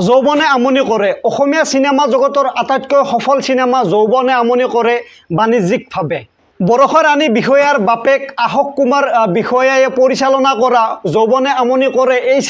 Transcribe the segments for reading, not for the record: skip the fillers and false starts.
যৌৱনে আমনি কৰে অসমীয়া চিনেমা জগতৰ আটাইতকৈ সফল চিনেমা যৌৱনে আমনি কৰে বাণিজ্যিকভাৱে। বৰষা ৰাণী বিষয়াৰ বাপেক আশোক কুমাৰ বিষয়াই পৰিচালনা কৰা যৌৱনে আমনি কৰে এই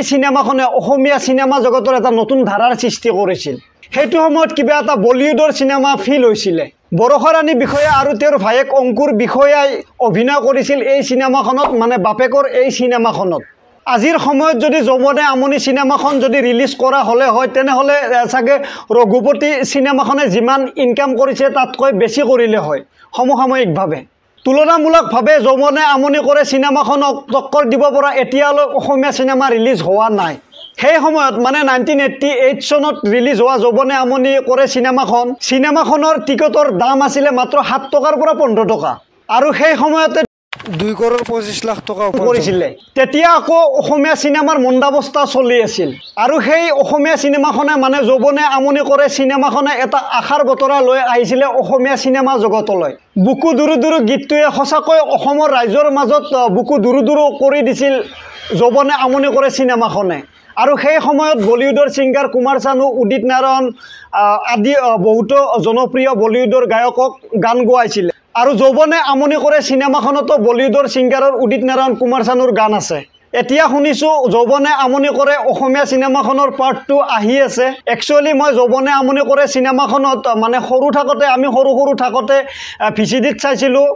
চিনেমাখনে অসমীয়া চিনেমা জগতৰ এটা নতুন ধাৰাৰ সৃষ্টি কৰিছিল। সেইটো সময়ত কিবা এটা বলিউডৰ চিনেমা ফিল হৈছিলে। বৰষা ৰাণী বিষয়া আৰু তেওঁৰ ভায়েক অংকুৰ বিষয়াই অভিনয় কৰিছিল এই চিনেমাখনত, মানে বাপেকৰ এই চিনেমাখনত। আজিৰ সময়ত যদি যৌৱনে আমনি চিনেমাখন যদি ৰিলিজ কৰা হ'লে হয়, তেনেহ'লে চাগে ৰঘুপতি চিনেমাখনে যিমান ইনকাম কৰিছে তাতকৈ বেছি কৰিলে হয়। সমসাময়িকভাৱে তুলনামূলকভাৱে যৌৱনে আমনি কৰে চিনেমাখনক টক্কৰ দিব পৰা এতিয়ালৈ অসমীয়া চিনেমা ৰিলিজ হোৱা নাই। সেই সময়ত মানে 1988 চনত ৰিলিজ হোৱা যৌৱনে আমনি কৰে চিনেমাখনৰ টিকটৰ দাম আছিলে মাত্ৰ 7 টকাৰ পৰা 15 টকা আৰু সেই সময়তে 2 কৰোৰ 25 লাখ টকা কৰিছিলে। তেতিয়া আকৌ অসমীয়া চিনেমাৰ মন্দাৱস্থা চলি আছিল আৰু সেই অসমীয়া চিনেমাখনে মানে যৌৱনে আমনি কৰে চিনেমাখনে এটা আশাৰ বতৰা লৈ আহিছিলে অসমীয়া চিনেমা জগতলৈ। বুকু দুৰু দুৰু গীতটোৱে সঁচাকৈ অসমৰ ৰাইজৰ মাজত বুকু দুৰু দুৰু কৰি দিছিল যৌৱনে আমনি কৰে চিনেমাখনে। আৰু সেই সময়ত বলিউডৰ ছিংগাৰ কুমাৰ চানু, উদিত নাৰায়ণ আদি বহুতো জনপ্ৰিয় বলিউডৰ গায়কক গান গোৱাইছিলে। আৰু যৌৱনে আমনি কৰে চিনেমাখনতো বলিউডৰ ছিংগাৰৰ উদিত নাৰায়ণ, কুমাৰ চানুৰ গান আছে। এতিয়া শুনিছোঁ যৌৱনে আমনি কৰে অসমীয়া চিনেমাখনৰ পাৰ্ট 2 আহি আছে। একচুৱেলি মই যৌৱনে আমনি কৰে চিনেমাখনত মানে সৰু থাকোঁতে, আমি সৰু সৰু থাকোঁতে ভিচিডিত চাইছিলোঁ,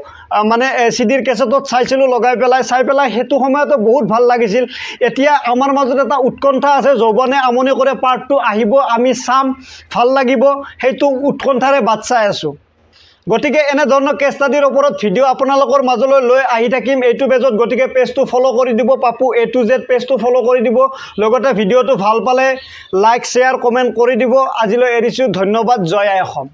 মানে চিডিৰ কেছেটত চাইছিলোঁ লগাই পেলাই, চাই পেলাই সেইটো সময়তে বহুত ভাল লাগিছিল। এতিয়া আমাৰ মাজত এটা উৎকণ্ঠা আছে, যৌৱনে আমনি কৰে পাৰ্ট 2 আহিব, আমি চাম, ভাল লাগিব, সেইটো উৎকণ্ঠাৰে বাট চাই আছোঁ। গতিকে এনেধৰণৰ কেছ ষ্টাডিৰ ওপৰত ভিডিঅ' আপোনালোকৰ মাজলৈ লৈ আহি থাকিম এইটো পেজত। গতিকে পেজটো ফ'ল' কৰি দিব, পাপু এ টু জেড পেজটো ফ'ল' কৰি দিব। লগতে ভিডিঅ'টো ভাল পালে লাইক, শ্বেয়াৰ, কমেণ্ট কৰি দিব। আজিলৈ এৰিছোঁ, ধন্যবাদ, জয় আই অসম।